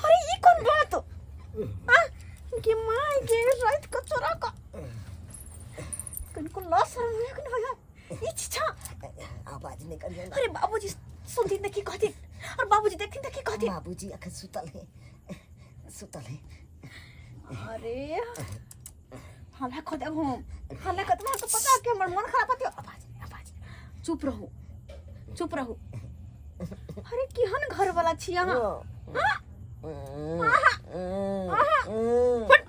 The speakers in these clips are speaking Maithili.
अरे ई कोन बात आ के माय के रात को चोरा को कनको ला शर्म है कि नहीं ई छीछा आवाज नहीं करियो ना अरे बाबूजी सुनथिन त की कहथिन और बाबूजी देखथिन त की कहथिन बाबूजी अखन सुतल है सुतल है अरे हल्ला कर देब हम हल्ला कर देब तो पता है कि हमर मन खराब होती आवाज नहीं, आवाज नहीं। चुप रहो चुप रहो अरे केहन घर वाला छी अहाँ हाँ? आहा, फट।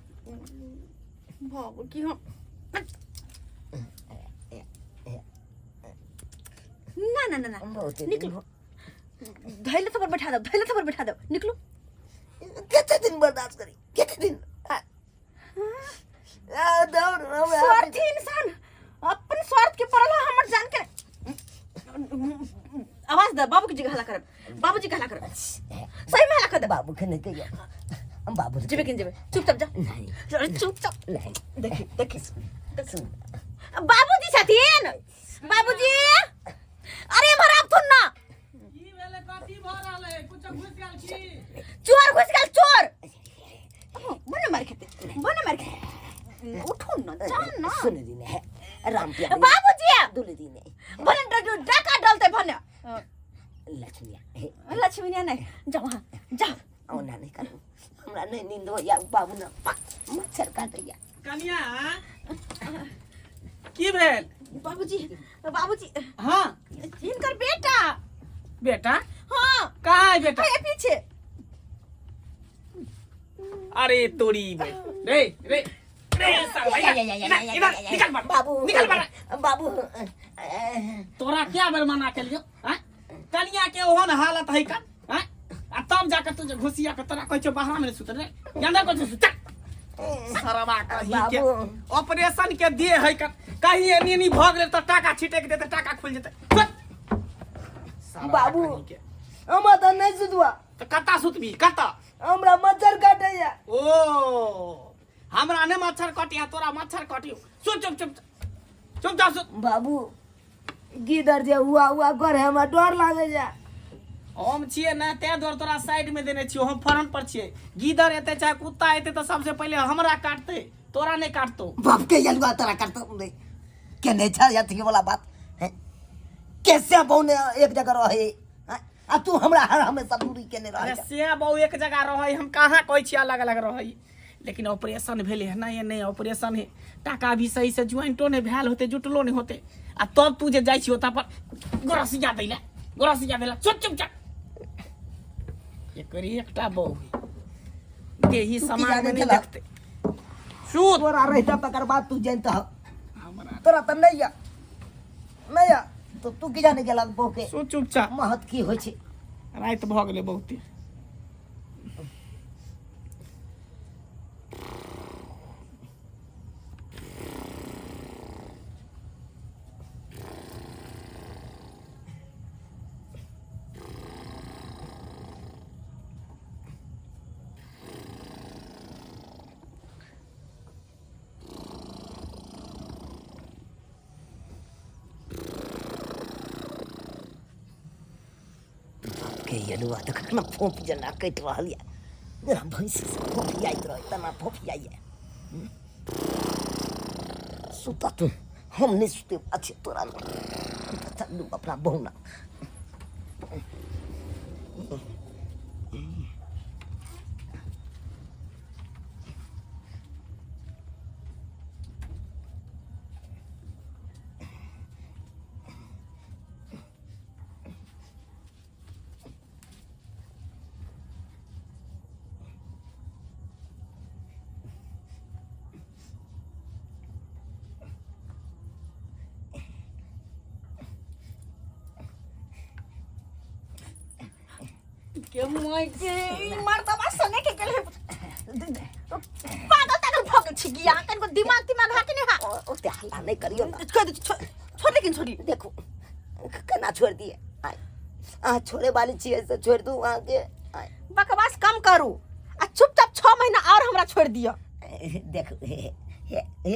बाबू की हम ना ना ना ना बहुत दिन निकलो धैले थप्पड़ बैठा दो धैले थप्पड़ बैठा दो निकलो कते दिन बर्दाश्त करी कते दिन आ, आ, दौड़ हमरा स्वार्थी इंसान अपन स्वार्थ के पड़ल हो हमर जान के आवाज दे बाबू के हल्ला करब बाबूजी के हल्ला करब सही में हल्ला कर दे बाबू के नहीं कहियो हम बाबू जेबे किन जेबे चुपचाप जा नहीं अरे चुपचाप नहीं देखी देखी सुन बाबूजी छथिन बाबूजी अरे एम्हर आबथुन ना की भेलै कथी भऽ रहल है कुछो घुसि गेल की चोर घुस गेल चोर बने मार खेते बने मार खेते उठू ना जाओ ना सुन दिन है राम प्यारी बाबूजी दुल दिन है भने डाका डलते भने लक्ष्मीया हे लक्ष्मी नहीं जाओ वहाँ जाओ ओना नहीं करू हमरा नहीं नींद होइया बाबू ना मच्छर काटैया कनिया की भेल बाबूजी बाबूजी हाँ हिनकर बेटा बेटा हाँ कहाँ है बेटा है पीछे अरे तोरी बे रे रे रे साला इधर इधर इधर निकल बाहर बाबू निकल बाहर बाबू तोरा क्या बेर मना के लियो हैं कनिया के ओहन हालत है का हैं आ तब जाके तू जे घुसिया के तोरा कहै छौ बाहरा में सुत रे अंदर कहै छौ सुत सरवा कहीं के बाबू। ऑपरेशन के दे है का कहीं एनी एनी भऽ गेलै तऽ टाका छिटक देतै टाका खुलि जेतै हट। सरवा बाबू। कहीं के। हमरा तऽ नहीं सुतवा तऽ कतऽ सुतबी कतऽ हमरा मच्छर काटैया ओ हमरा ने मच्छर कटिया तोरा मच्छर कटियो सुत चुप चुप चुप जा सुत बाबू गिदर जे हुआ हुआ करे हमरा डर लागे जा हम छियै ने तें दुआरे तोरा साइड में देने छियो हम फ्रंट पर छियै गिदर एते चाहे कुत्ता एते तऽ सबसे पहिले हमरा काटतै तोरा नहि काटतौ बाप के यलुआ तोरा करतो रे के नहीं छ अथी वाला बात हैं कैसे बौने एक जगह रहे हैं? आ तू हमरा हर हमेशा दूरी केने अरे रहे से बहु एक जगह रहै हम कहाँ कहै छियै अलग अलग रहै लेकिन ऑपरेशन भेलै हँ नहि नहि ऑपरेशन है टाका भी सही से ज्वाइंटो नहि भेल होते जुटलो नहि होते आ तब तू जे जाइ छी ओतऽ पर गोरसिया दै लए गोरसिया दै लए चुप चुप चुप एकर एकटा बहु है देही तू की समाज में जाने नहीं छला? देखते सुत तोरा रहता तकर बाद तू जानता हमरा तोरा तऽ नहि या नहि या तो तू की जाने गेलक बहु के सुत चुपचाप महत की होइ छै राति भऽ गेलै बहुते के यलुआ देख ना फोप जेना कटि रहल यऽ जेना भैंसी सब फोफियाइत रहै तेना फोफियाइए सुत तू हम नहि सुते अच्छे तोरा हम तऽ चलू अपना बहुना के मोय के ई मर्दबा सने के गेल है पागल तागल भऽ गेल छी गिया कनको दिमाग तिमाग हा कि नहीं हा ओते हल्ला नहि करियौ ने छोड़ दे छोड़ छोड़ लेकिन छोड़ी देखू केना छोड़ि दिए आय अहाँ छोड़े वाली छियै से छोड़ि दू अहाँके आय बकवास कम करू आ चुपचाप 6 महीना और हमरा छोड़ दिअ देखू हे हे हे